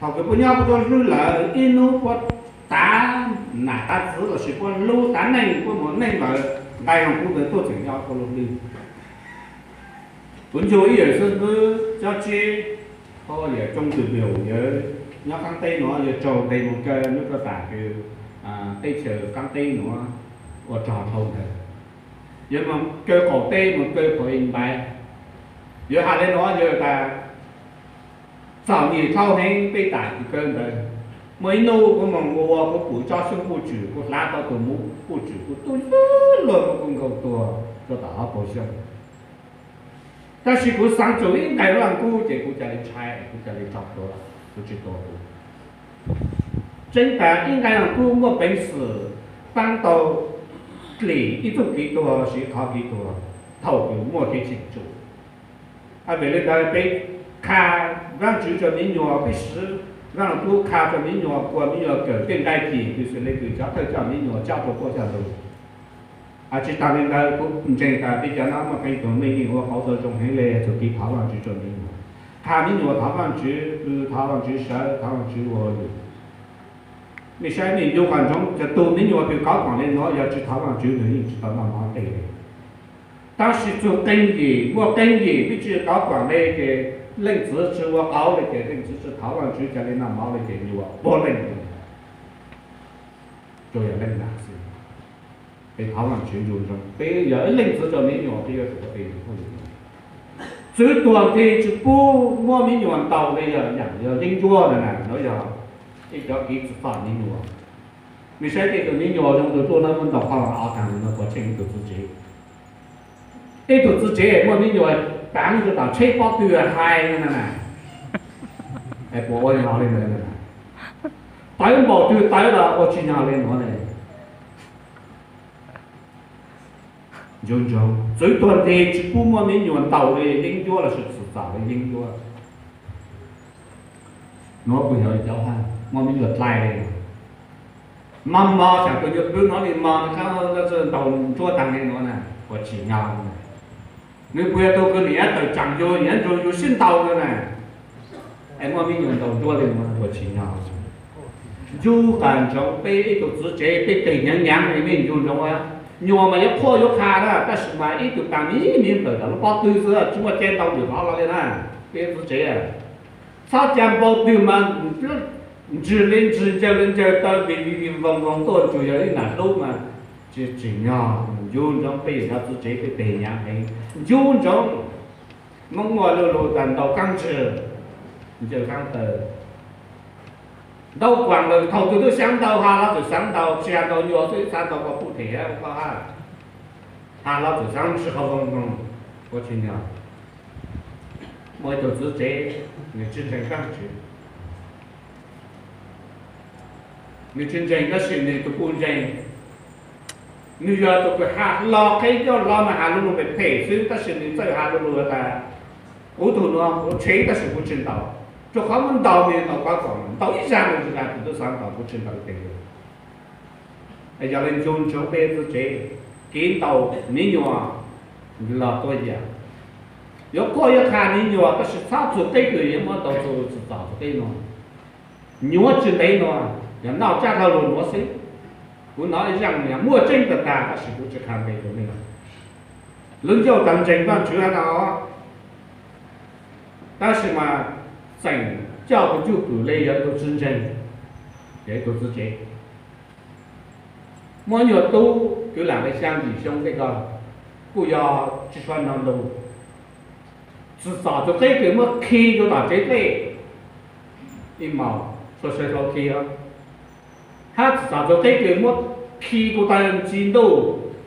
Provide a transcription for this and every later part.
Thaum kws puab nyob puab tuaj hlwb lawm, ib hnub puab tav nam tav txwv lossis puab hlub tav neej puab mus neej lawm, nqai Loos Kub ntawd tuaj tseem nyob puab lub hlwb. Kuv ncu ib yawm xwb xwb, cob tsib, yawm coob twm pem yawm nyob qaab teb nuav, yawg raug ntes mus kaw nyob rau tam kws teb chaws qaab teb nuav ua rog dhau ntawd. Yawg mus kaw qaum teb, mus kaw qaum ib npaiv. Yawg has le nuav, yawg tas, txom nyem dlhau heev peb tam kws kaw ntawd. Muaj ib nub kuv moog ua ua kuv pum tsob xyoob puj tswm, kuv hlav tau tug muv puj tswm, kuv tub luag muab kuv nkaug tuag rua tom hauv paus xyoob. Tab sis kuv xaav tsum ib nqai Vaaj Loos Kub ces kuv ca le ntshai, kuv ca le tso plhuav, kuv tsi tua kuv. Tseeb tas ib nqai Vaaj Loos Kub muaj peev xwm paab tau dlim ib txuj kev tuag lossis qhov kev tuag thaum kws muaj kev tseem tsum. Vim le ntawd peb qha Vaajtswv rua miv nyuas, peb siv Vaaj Loos Kub qha rua miv nyuas, kuas miv nyuas kawm tej nqai cim kws xws le kws cov thawj coj miv nyuas coj rua puab coj lug. Tsi taag le ntawd, kuv ntseeg tas peb cov no muaj qee tug mej yeej ua qauv tau zoo heev le, txug kev thov Vaajtswv rua miv nyuas, qha miv nyuas thov Vaajtswv, thov Vaajtswv sawv, thov Vaajtswv ua lug. Mej saib mej ncu qhov ntsoov, tug miv nyuas kws kov koom le nuav yog tsi thov Vaajtswv nwg yeej tsi tau noj mov nqe le. Tab sis txug qee yim, muaj qee yim peb tsi kov koom le ces leej txiv tsi ua qauv le ces leej txiv tsi thov Vaajtswv ca le noj mov le ces nyuas puag leej. Tsuas yog leej nam xwb. Peb thov Vaajtswv ncu ntsoov, peb yog ib leej txiv rua miv nyuas, peb yuav tsum ua peb txwv tuag nti tsi pub muab miv nyuas ntaus le yog yaam yog yeeb ncuab na, nuav yog ib cov kev txom nyem miv nyuas. Mej saib tej tug miv nyuas zoo tug tuaj na muab ntaus qhov av taag le nuav puas tsheej ib tug txiv tsev? Ib tug txiv tsev muaj miv nyuas taav rua tom tsheb pob tw hais na, puas ua nyog le ntawd? Tawv npaum twg tawv los ua tsi nyog le nuav le. Ncu ntsoov, txwv tuag nti tsi pub muab miv nyuas ntaus le yeeb ncuab lossis txim txom le yeeb ncuab. Nuav kuj yog cov muab miv nyuas dlai le. Mog mog, xyov tus nyuas pw nuav le mog, ntaus ntsuab taag le nuav na, puas tsim nyog? Nwg puas yog tug kws niam tawm tsaam yug, niam nrug yug sib ntaus le na, es muab miv nyuas ntaus ntsuab le nuav puas tsim nyog? Ncu qhov ntsoov, peb ib tug txiv tsev peb teg nyaav nyaav le mej ncu ntsoov, nyuas mas yuav qhuab yuav qha na, tab sis mas ib tug taag miv miv nplawm tom lub pob tw xwb, tsi muaj cai ntaus nws qhov los le na. Peb txiv tsev txhob ca npau twg mas ntswg le ntswg, ncaws le ncaws taw vim vim voos voos tuaj, tsuas yog ib nam hlub mas tsi tsim nyog. Ncu ntsoov peb yog cov txiv tsev peb teg nyaav heev. Ncu ntsoov, Moob muaj lu lug tas ntaus qaab ntswg, ncaws qaab taw, ntaus kuam lawm, thaum twg tub xaav ntaus has los txawm xaav ntaus, tsi has ntaus nyuas xwb, xaav ntaus koj puj them koj hab, has los txawm xaav ntswg qhov voos voos, ua tsi nyog? Muaj ib tug txiv tsev, nws tsi ntseeg Vaajtswv. Nws tsi ntseeg tab sis nws tus puj ntseeg, nws yog tus kws has los qheb coj los mas has lu lug phem phem xwb, tab sis nws txawj has lu lug tas, kuv tug nuav kuv tshev tab sis kuv tsi ntaus, rua qhov muab ntaus nws ntaus kov koom, ntaus ib zag nws zag, tus tub xaav ntaus kuv tsi ntaus ib teg le. Yog le ncu ntsoov peb txiv tsev, kev ntaus miv nyuas los tuab yam. Yuav qhuab yuav qha miv nyuas tab sis txhob txug qeb kws yuav muab tau txug txim txom txug qeb nuav. Nyuav tsi ntev nuav, yog noj tsab dhau lug nuav xwb. Kuv hnov ib zaaj yog muaj tseeb tag tag tab sis kuv tsi qha npe rua mej. Lub ncauj tag ntseeg Vaajtswv hab no, tab sis mas tseem coj tus cwj pwm le yog ib tug txiv ntseeg, yog ib tug txiv tsev. Muaj nyuag tub kwv lam le xyaa yim xyoo tej ko, kuj yog tsi tshua nrog ntu, txim txom txug qeb kws muab khi rua tom tsev dlej, ib mos txhua sawv dlhau khi os, hab txim txom txug qeb kws muab khi kuv taw ntsis ntuj,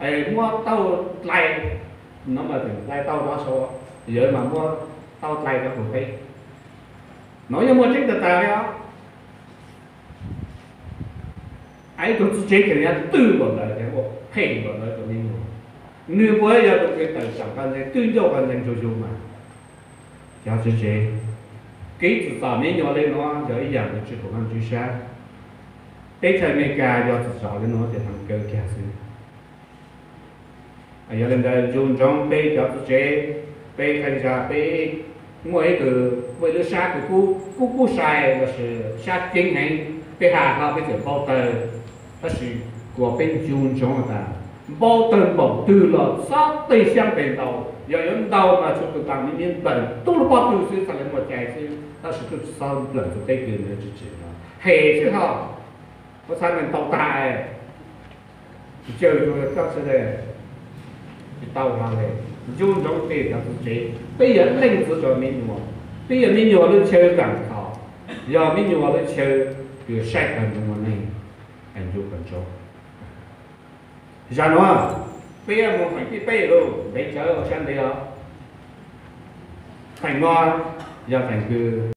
es muab taub dlai, no mas dlai taub rov sau, yog mas muab taub dlai rov qab teb. Nuav yeej muaj tseeb tag tag le os. Ib tug txiv tsev tseem yuav twj npaum ntawd, ua phem npaum ntawd rua miv nyuas. Nwg puas yog tus kws tawm tsaam qhov ntseeg, twj ncauj qhov ntseeg rua yug mas? Cov txiv tsev, kev txim txom miv nyuas le nuav yog ib yaam kws tsi pum Vaajtswv sab. Teb chaws Amelikas yog txim txom le nuav ces hab kaw kag xwb. Yog le ntawd ncu ntsoov peb cov txiv tsev, peb qee zag peb muaj ib tug Muaj ib lub sab kws kub kub sai los sis sab ceeb heev, peb has no peb txawm npau tawg, tab sis kuas peb ncu ntsoov tas npau tawg npaum twg los txhob tej xyaab pes ntau, yog yuav ntau mas tsuas tus tas miv miv nplawm tub lub pob tw xwb txhaj le muaj cai xwb, tab sis tub txhob nplawm tug teb kws ntawd tsi tsim no hem xwb hos. Ua txhaj neeg tau tas, ncaws rua koj sawv daws tsis tau hlo le. Ncu ntsoov tej cov txwv tsev, peb yog leej txiv rua miv nyuas, peb yog miv nyuas lub chaw zaam thaum, yog miv nyuas lub chaw kws saib kawg nyob ua neeg, ncu kawg ntsoov. Zag nuav peb yuav moog feem thib peb lug ntev tsawv ua sab ntev os. Feem no yog feem kws